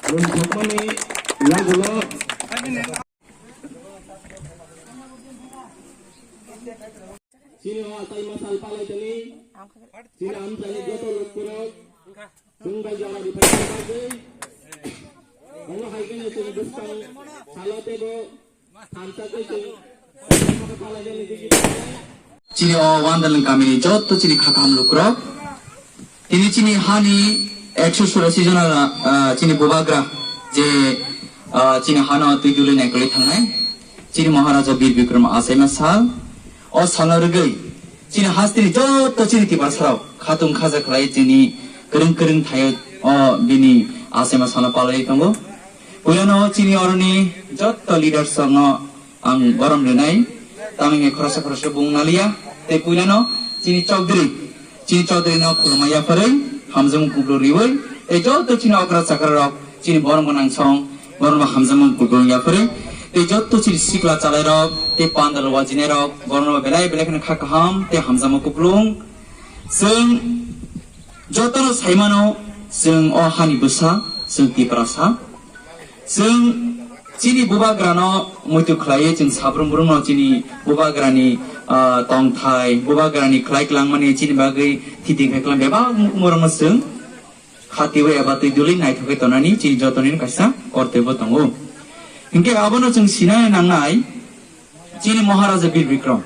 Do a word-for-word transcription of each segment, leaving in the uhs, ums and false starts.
Nwng thokmani yagulo. Chini o atai masal palai tani. Chini amchani joto lukurok. Chwng bai jora rifai tangwi. Omo hai kheno chwng bwskang salo teibo thansa tei chwng palai jani digi. Chini o Wandalwng kamini joto chini kha kaham lukurok. Tini chini hani ekso churasi jona, ah, chini bubagra je, ah, chini hano twi duli naikolwi thangnai. Chini Maharaja Bir Bikram achaima sal. O salno rwgwi chini hasteni joto chini Tiprasarok khatung khaja khlai chini kwrwng kwrwng thaio o bini achaima salno palwi tongo. Puilano chini oroni joto leaders rokno ang borom rwnai, tamni khoroksa khoroksa bung naliya, tei puilano chini Chaudhary, chini Chaudhary no khulumma yapharwi, hamjamung kupulung riwi, tei joto chini okra chakra rok, chini borom gwnang song, borom hamjamung kupulung yapharwi, tei joto chini sikla chalai rok, tei pandal wajinai rok, borom belai belai kheno kha kaham, tei hamjamung kupulung. Chwng jotono saimano, chwng o hani bwsa, chwng Tiprasa. Chwng chini bubagrano muitu khlaiwi chwng sabrum brumno chini bubagrani, ah, tongthai, bubagrani khlai klangmani chini bagwi thiti khai klang bebak mukumurokno chwng khatiwi eba twi duli naithokwi tonani chini jotonino kaisa kortobyo tongo. Hinkhe abono chwng sinai nangnai, chini Maharaja Bir Bikram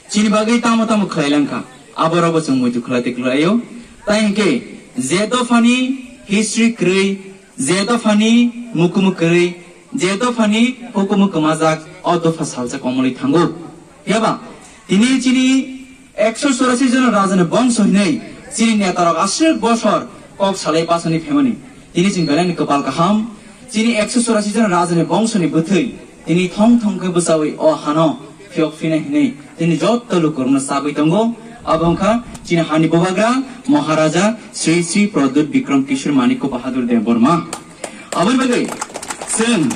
chini bagwi tamo tamo khlai langkha, aborokbo chwng muitu khlai twi khlaio. Tai hinkhe je dophani history kwrwi, je dophani mukumu kwrwi, je dophani hukumu kwmajak, o dopha salsa komolwi thango. Phiya ba tini chini ekso churasi jona rajani bongso hinwi chini netarok aswk bosor kok salai bachani phaimani. Tini chwng belai ni kwpal kaham, chini ekso churasi jona rajani bongsoni bwthwi tini thong thong khe bwchaui o hano phiyok phina hinwi tini joto lukurokno chabwi tongo. Abo wngkha chini hani bubagra Maharaja Sri Sri Pradyut Bikram Kishore Manikya Bahadur Debbarma. Aboni bagwi chwng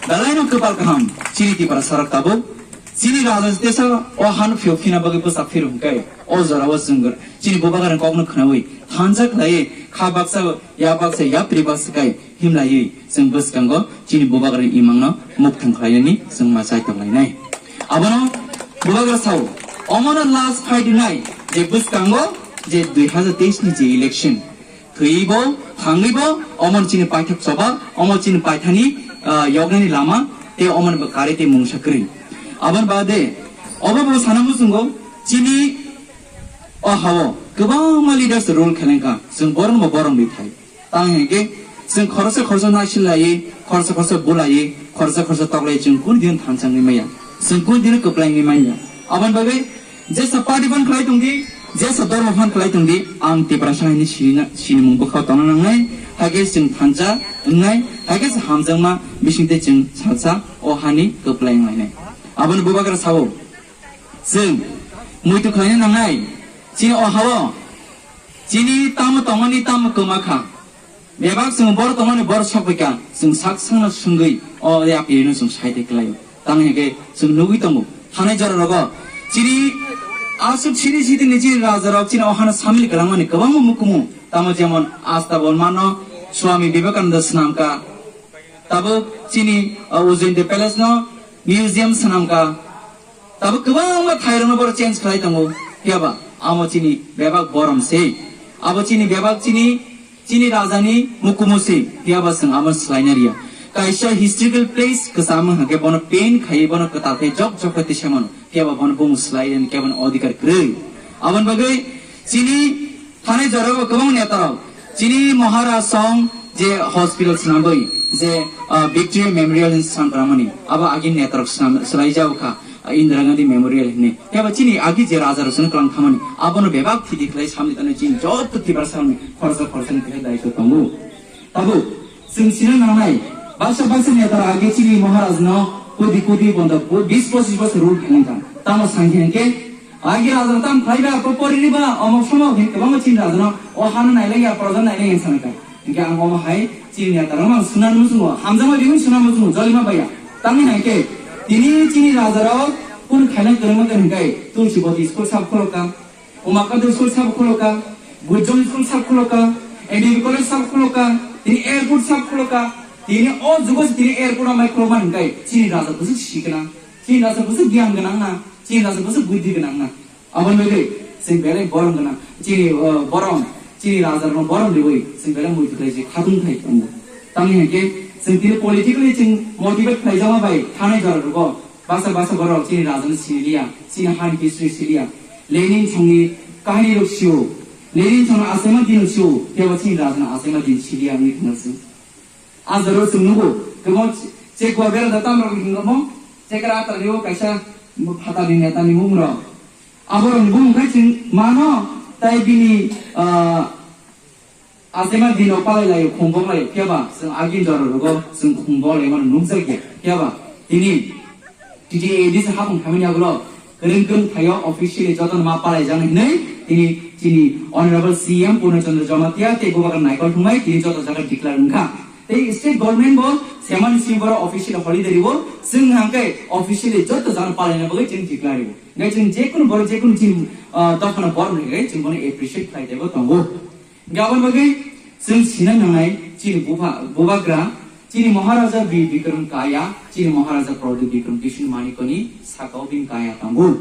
belaino kwpal kaham chini Tiprasarok tabuk chini raja tesa o hano phiyok phina bagwi bwchak phiru hwnkhe o jorao chwng chini bubagrani kokno khwnaui thansa khlaiwi kha baksa ya baksa yapri baksa kai himlaiwi chwng bwskango chini bubagrani imangno mukthang khlainani chwng ma chai tonglainai. Abono bubagra sao, omono last fight wngnai je bwskango je dui hazar teis ni je election thwibo thangwibo omo chini paithak choba, omo chini paithani, ah, yoknani lama tei omo ni bwkari tei mungsa kwrwi. Aboni bade obo bo sana muchungo chini o hao kwbangma leaders role khelengkha, chwng borokno borom ri thai. Tang hingke chwng khoroksa khoroksa naisil lai, khoroksa khoroksa bulai, khoroksa khoroksa toklai chwng kun din thansa wngwi maya, chwng kun din kwplai wngwi maya. Aboni bagwi jesa party phan khlai tongdi, jesa dormo phan khlai tongdi, ang Tiprasa hinwi sinina, sinimung bwkha tongna nangnai, haikhe chwng thansa wngnai, haikhe se hamjakma bisingtwi chwng salsa o hani kwplai wnglainai. Aboni bubagra sao, chwng muitu khlaina nangnai, chini o hao, chini tamo tongmani tamo kwma kha. Bebak chwng bor tongmani bor sokbaikha, chwng sak sakno swngwi o yapirino chwng saite klaio. Tamo hingke chwng nugwi tongo. Thanai jora rogo chini aswk siri siri ni chini raja rok chini o hano samil kwlangmani kwbangma mukumu. Tamo jemon Astabol mano Swami Vivekananda swnamkha. Tabuk chini, uh, Ujjayanta Palace no museum swnamkha. Tabuk kwbangma thairokno borok change khlai tongo. Phiyaba amo chini bebak borom se. Abo chini bebak chini, chini rajani mukumu se. Phiyaba chwng amo swlaina riya. Kaisa historical place kwcham wngkha khe bono paint khaiwi bono kwtal khe jok jok khe tisamano. Phiyaba bono bumung swlai rwni kebono odhikar kwrwi. Aboni bagwi chini Thani jorao kwbang netarok chini Maharaj song je hospital swnamwi je, ah, Victory Memorial hinwi swnam tangmani abo agi netarok swnam swlai jao kha, ah, Indira Gandhi Memorial hinwi. Phiya ba chini agi je raja rok swnam kwlang thamani abono bebak thidi khlai samni tani chini joto Tiprasa rokni khoroksa khoroksa ni khe daitw tongo. Tabuk chwng sina nangnai, baksa baksa neta age chini Maharaj no kodi kodi bondo bis pochis bosor rule khainai kha. Tamo sangkhe hwnkhe agi raja tam khlai ba, ko pori ri ba, omo somo hwnkhe kwbangma chini raja no o hano nailai ya, proja nailai ya sanai kha. Hwnkhe ang omo hai chini neta rok ang suna muchungo, hamjakma bini suna muchungo, jolima baya. Tamni hai khe tini chini raja rok kun khaina kwrwngma khe hwnkhe Tulsi Boti school sab khulokha. Umakanta school sab khulokha, Gujjong school sab khulokha, M B B college sab khulokha, tini airport sab khulokha, Tini o jugo se tini airport o mai khulokma hwnkhai chini raja bwswk si gwnang, chini raja bwswk giyan gwnang na, chini raja bwswk buddhi gwnang na. Aboni bagwi chwng belai borom gwnang, chini, uh, borom, chini raja rokno borom riwi chwng belai muitu khlai se khatung khai tongo. Tamni hwnkhe chwng tini politically chwng motivate khlai jama bai thanai jora rogo basa basa borok chini raja no siliya, chini han history siliya. Lenin chongni kahani rok sio, Lenin chongni asema din sio, kebo chini raja no asema din siliya wngwi thangna se. Ajaro chwng nugo, kwbang che-, chekwa bera da tamrok hingo mo, chekra atalio kaisa phatani netani mung rok. Aborok ni bumung khai chwng mano, tai bini, ah, asema dino palai lai khumbo lai phiaba, chwng agin jora rogo chwng khumbo lai mano nukjak ya phiaba. Tini T T A D C hapung khamani agulo kwrwng kwrwng thaio officially jotono ma palai jani hinwi tini chini Honorable C M Purna Chandra Jamatia tei Bubagra Naikol thumai tini joto jaga declare wngkha. Tei state government bo semani simi boro officially holiday riwo, chwng hangke officially joto jaga palaina bagwi chwng declare riwo. Hingke chwng jekunu boro jekunu chini, ah, dophano boro hingke chwng bono appreciate khlai tebo tongo. Hingke aboni bagwi chwng sina nangnai chini bupha-, bubagra, chini Maharaja Bir Bikram Kaya, chini Maharaja Pradyut Bikram Kishore Manikoni sakao bini kaya tongo.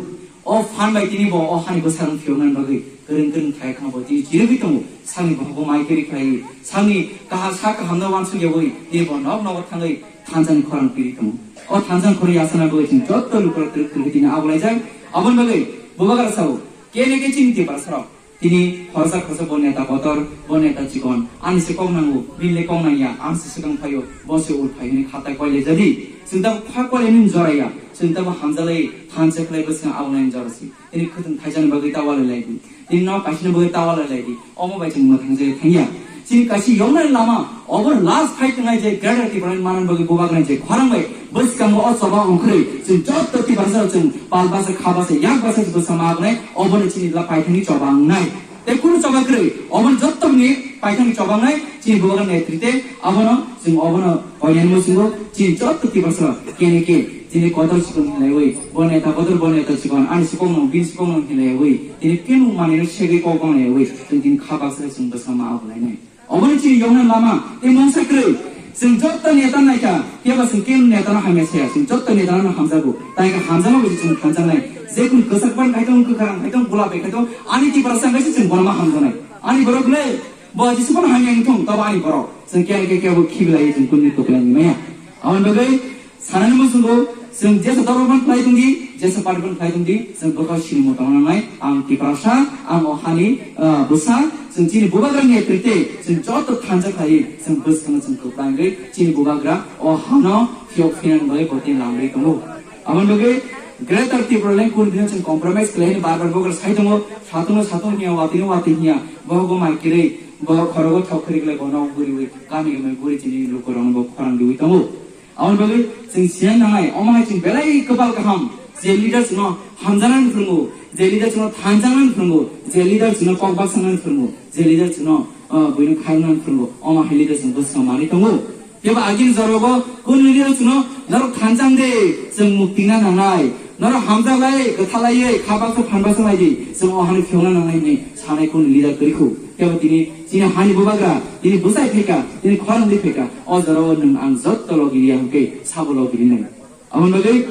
O phan bai tini bo o hani bwsarang phiyoknani bagwi kwrwng kwrwng thai khama bo tini chirigwi tongo. Sakni bohogo mai kwrwi khlaiwi, sakni kaha-, sak kahamno uansuk yawi tini bo nok nogo thangwi thansa ni khorang piri tongo. O thansa ni khorang yasana bagwi chwng joto lukurok twrwk twrwk tini abolaijak. Aboni bagwi bubagra sao, kene ke chini Tiprasa rok. Tini khoroksa khoroksa bo neta kotor, bo neta chikon, ani se kok nango, bini le kok nangya, ang se swkang phaio, bo se ul phai hwnwi khatai koile jadi. Chwng tabo kha koile nini jora ya, chwng tabo hamjalai thansa khlai bwswng abonai jora si. Tini khwtwng thaijani bagwi ta walai lai di. Tini nok kaisani bagwi ta walai lai di. Omo bai chwng mwthang jai thangya. Chini kaisa yoknai lama, obo last fight wngnai je Greater Tipraland manani bagwi bubagra je khorang bai bwskango o choba ongkhorwi chwng joto Tiprasa chwng pal basa kha basa yak basa bwsa ma wngnai, obono chini la paithangni choba wngnai. Tei kunu choba kwrwi, obono jottoni paithangni choba wngnai chini bubagra netrite, abono chwng obono koinani muchungo chini joto Tiprasa kene ke chini kotor chikon hinlaiwi, bo neta kotor, bo neta chikon, ani sikokno, bini sikokno hinlaiwi, tini kenu manino segwi kok wnglaiwi, chwng tini kha baksa chwng bwsa ma abolainai. Obono chini yokna lama tei mungsa kwrwi. Chwng joto neta naikha, phiya ba chwng kenu netano hamya saya, chwng joto netano hamjago. Tai khe hamjakma bai chwng thanjaknai. Jekunu kwchak ban khai tong, kwkharang khai tong, gulap bai khai tong, ani Tiprasa wngkha se chwng bono ma hamjaknai. Ani borok le, bo jesa bono hamya wng thung, tobo ani borok. Chwng khe khe khe bo khibilai chwng kunni kwplai ni maya. Aboni bagwi Sanani muchungo chwng jesa dorbar ban khlai tongdi, jesa party ban khlai tongdi, chwng bwkha sinimo tongna nangnai. Ang Tiprasa, ang o hani, ah, bwsa, chwng chini bubagrani netrite chwng joto thansa khlaiwi chwng bwskangno chwng kwplai wngwi chini bubagra o hano phiyok phinani bagwi botini lamri tongo. Aboni bagwi Greater Tipraland kunu dino chwng compromise khlaini bar bar bubagra sai tongo, satung no satung hiya, watwi no watwi hiya, bohogo mai kwrwi, bo khorogo thok kwrwi khlai bono guriwi kami kami guri chini lukurokno bo khorang riwi tongo. Aboni bagwi chwng sina nangnai, omo hai chwng belai kwbal kaham, je leader chwngno hamjaknani phwrwngo, je leader chwngno thanjaknani phwrwngo, je leader chwngno kok baksanani phwrwngo, je leader chwngno, ah, buino khairoknani phwrwngo, omo hai leader chwng bwskango manwi tongo. Phiya ba agini jorao kunu leader chwngno norok thanjak de, chwng mukti na nangnai, norok hamjak lai, kwtha laiwi, kha baksa phan baksa lai di, chwng o hani phiyokna nangnai hwnwi sanai kunu leader kwrwi kho. Phiya ba tini chini hani bubagra, tini bwsai phaikha, tini khorang di phaikha, o jorao nwng ang jotto logi riya hwnkhe sabo logi rinai. Aboni bagwi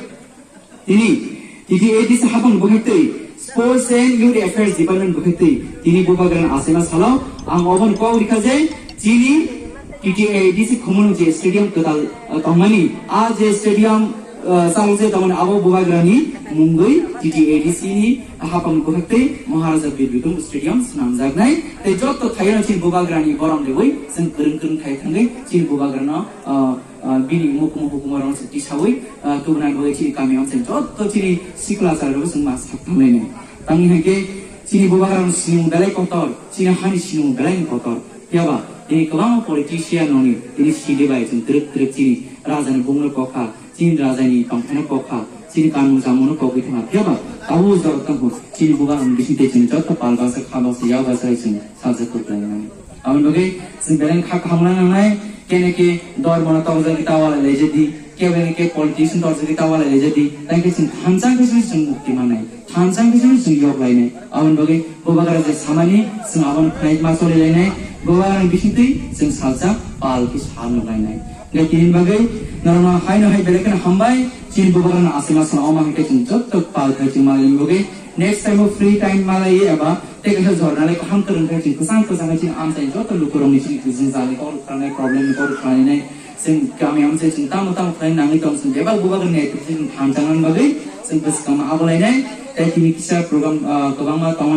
tini T T A D C hapang bwkhaktwi Sports and Youth Affairs Department bwkhaktwi tini bubagrani achaima salo ang oboni kok rikha je chini T T A D C Khumulwng je stadium kwtal, uh, tongmani, a je stadium, uh, chalo je tongmani abo bubagrani mungwi T T A D C ni hapang bwkhaktwi Maharaja Bir Bikram Stadium swnamjaknai. Tei jotto thairokno chini bubagrani borom riwi chwng kwrwng kwrwng khai thangwi chini bubagrano, uh, ah, bini mukumu hukumu rok se tisawi, ah, tubunani bagwi chini kami o se jotto chini sikla chari rok se ma sak tanglainai. Tamni hai khe chini bubagra rok sinimung belai kotor, chini hani sinimung belai ni kotor. Phiya ba tini kwbangma politician rok ni tini sidi bai chwng twrwk twrwk chini raja ni bung no kokha, chini raja ni tongthai no kokha, chini kanmung chamung no kokwi thangkha. Phiya ba tabuk jora tongkhu chini bubagra rok ni bising tei chini jotto pal baksa kha baksa yak baksa hai chwng sajak kwplainai. Aboni bagwi chwng belai kha kaham wngna nangnai, kene ke dormono tokjagwi ta walai laijadi, kebene ke politician tokjagwi ta walai laijadi, tei khe chwng thansa khe chwng mukti mannai, thansa khe chwng yok lainai. Aboni bagwi bubagra je samani chwng abono khnai ma choli lainai, bubagrani bisingtwi chwng salsa pal khe sal nuk lainai. Tei tini bagwi norokno haino hai belai kheno hambai, chini bubagrano aswk ma swnam omo hai khe chwng joto pal khai chwng malai bagwi next time o free time malai eba tei kaisa jornalai kaham kwrwng khai chwng kwchang kwchang khe chini amchaini joto lukurokni chini twijlangni kok rwkhanai problem ni kok rwkhanai chwng kami amchai chwng tamo tamo khlai nangwi tong chwng bebak bubagrani netrito chwng thansa nang bagwi chwng bwskangno abo lainai tei tini kisa program ah, kwbangma tongmani